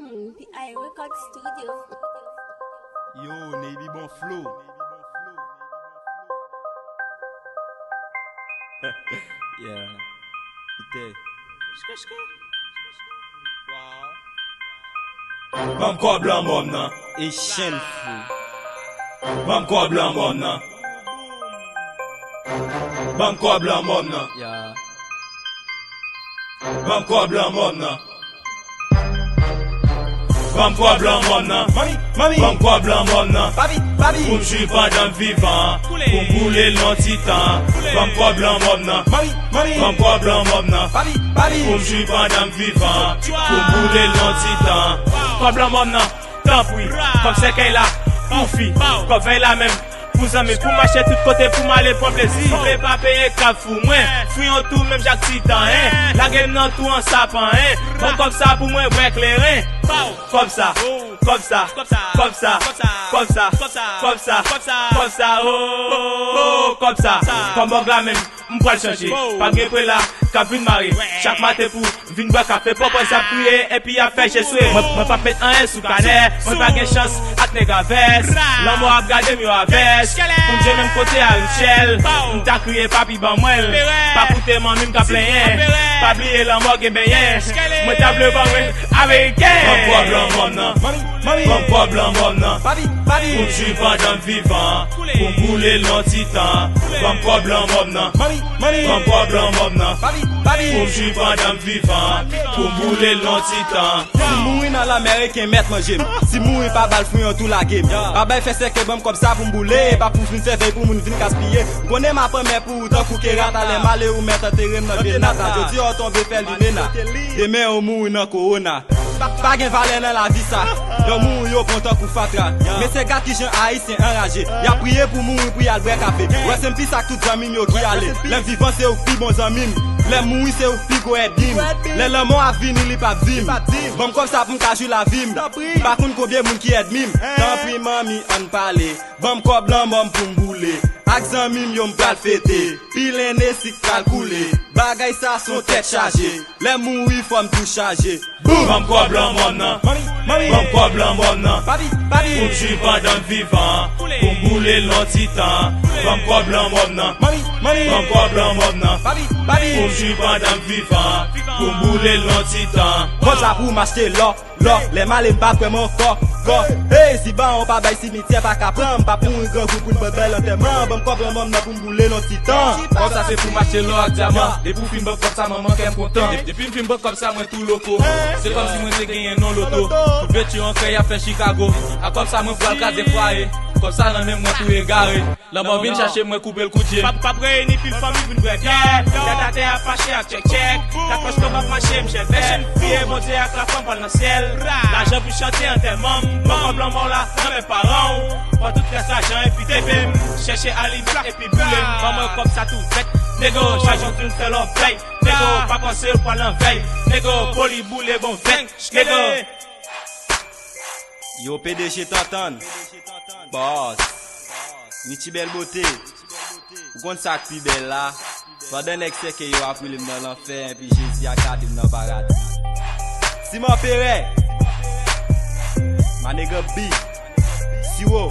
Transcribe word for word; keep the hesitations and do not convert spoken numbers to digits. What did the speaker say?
P I Record Studio. Yo, Navy bon flow. Yeah. Ite. Wow. Ban m kòb lanmò m nan. E chenn fou. Ban m kòb lanmò m nan. Ban m kòb lanmò m nan. Yeah. Ban m kòb lanmò m nan. Ban m kòb lanmò m nan. Ban m kòb lanmò m nan. Pou m jwi pandan m vivan. Pou m boule l yon ti tan. Ban m kòb lanmò m nan. Ban m kòb lanmò m nan. Pou m jwi pandan m vivan. Pou m boule l yon ti tan. Kòb lanmò m nan. Tanpri, kòb sèkèy la, pou fi, kòb vèy la menm, pou zanmi, pou m mache tout kote, pou m ale pran plezi. Vle pa peye kafou mwen, fri yon tou menm jak ti tan, en. Lage m nan tou an sapan, en. Pran kòb sa pou mwen, bwè kleren. Kòb sa, kòb sa, kòb sa, kòb sa, kòb sa, oh, oh, oh, kòb sa. Kòm bòg la menm, m pral chanje. Pa gen prela k ap vin mare. Chak maten pou vin bwè kafe, pòpòz ap kriye, epi ap fè je swe. Mwen, mwen p ap met anyen sou kanè. Mwen pa gen chans ak nèg a vès. Lanmò ap gade m yo a vès. Pou m je menm kote a Richèl. M ta kriye papi ban mwen l. Pa koute manmi m k ap plenyen. Pa bliye lanmò gen benyen. Mwen ta vle ban mwen ameriken. Ban m kòb lanmò m nan. Ban m kòb lanmò m nan. Pou m jwi pandan m vivan. Pou m boule l yon ti tan. Ban m kòb lanmò m nan. Ban m kòb lanmò m nan. Pou m jwi pandan m vivan. Pou m boule l yon ti tan. Si m mouri nan lanmè, reken mèt manje m. Si m mouri pa bal fri yon tou lage m. Pa bay fè sèkèy, ban m kòb sa pou m boule. Pa pou vin fè vèy pou moun vin gaspiye. M konnen m ap anmè pou ou tankou kera. Talè m ale ou mèt antere m nan grenad la. Jodi a w tonbe fè limena. Demen ou mouri nan kowona. Pa gen valè nan lavi sa. Lè w mouri yo pran tankou fatra. Men se gad kijan Ayisyen anraje. Y ap priye pou mouri pou y al bwè kafe. Wè se m pi sa k tout zanmi m yo ki ale. Lè m vivan se ou k pi bon zanmi m. Lè m mouri se ou k pi gwo ènmi m. Lè lanmò ap vini li p ap vi m. Ban m kòb sa pou m ka jwi lavi m. M pa konn konbyen moun ki ènmi m. Tanpri manmi ann pale. Ban m kòb lanmò m pou m boule. Ak zanmi m yo m pral fete. Pil Enesi k pral koule. Bagay sa s on tèt chaje. Lè m mouri fò m tou chaje. Boom! Ban m kòb lanmò m nan. Ban m kòb lanmò m nan. Pou m jwi pandan m vivan. Pou m boule l yon ti tan. Ban m kòb lanmò m nan. Ban m kòb lanmò m nan. Pou m jwi pandan m vivan. Pou m boule l yon ti tan. Kòb sa pou m achte lò, lò. Lè m ale m pa kwè m ankò, kò. Hey, si bawon pa bay simityè pa ka pran m. Pa pou yon grangou pou n bay bèl antèman. Ban m kòb lanmò m nan pou m boule l yon ti tan. Kòb sa se pou m achte lò ak dyaman. Depi w fin ban m kòb sa manman kè m kontan. Depi m fin ban kòb sa mwen tou loko. Se kòmsi mwen te genyen non loto. Kout veti an krèy ap fè Chicago. Ak kòb sa mwen pral kraze fwaye. Kòb sa nan men mwen tou egare. Lanmò vin chache mwen koupe l kout je. P ap, p ap reyini pil fanmi vin bwè byè. Tèt atè ap mache ak tchèk tchèk. Kat pòch kòb ap mache m chèlbè. Priye Bondye ak lafwa m pral nan syèl. Lajan pou chante antèman m. Ban kòb lanmò w la nan men paran w. Pran tout rès lajan epi tepe m. Chèche alibi epi boule m. Ban mwen kòb sa tou vèt. Nego, chak jou vin fè lòbèy. Nego, pa panse yo pral nan vèy. Nego, boli boule bon vèt. Nego. Yo, P D G Tantann. Bòs. Richie Bèl Bote. Ou konn sa k pi bèl la? Pandan nèg sèkèy yo ap rele m nan lanfè, epi Jezi ap gade m nan paradi. Siman Perè. My nigga B. Siwo.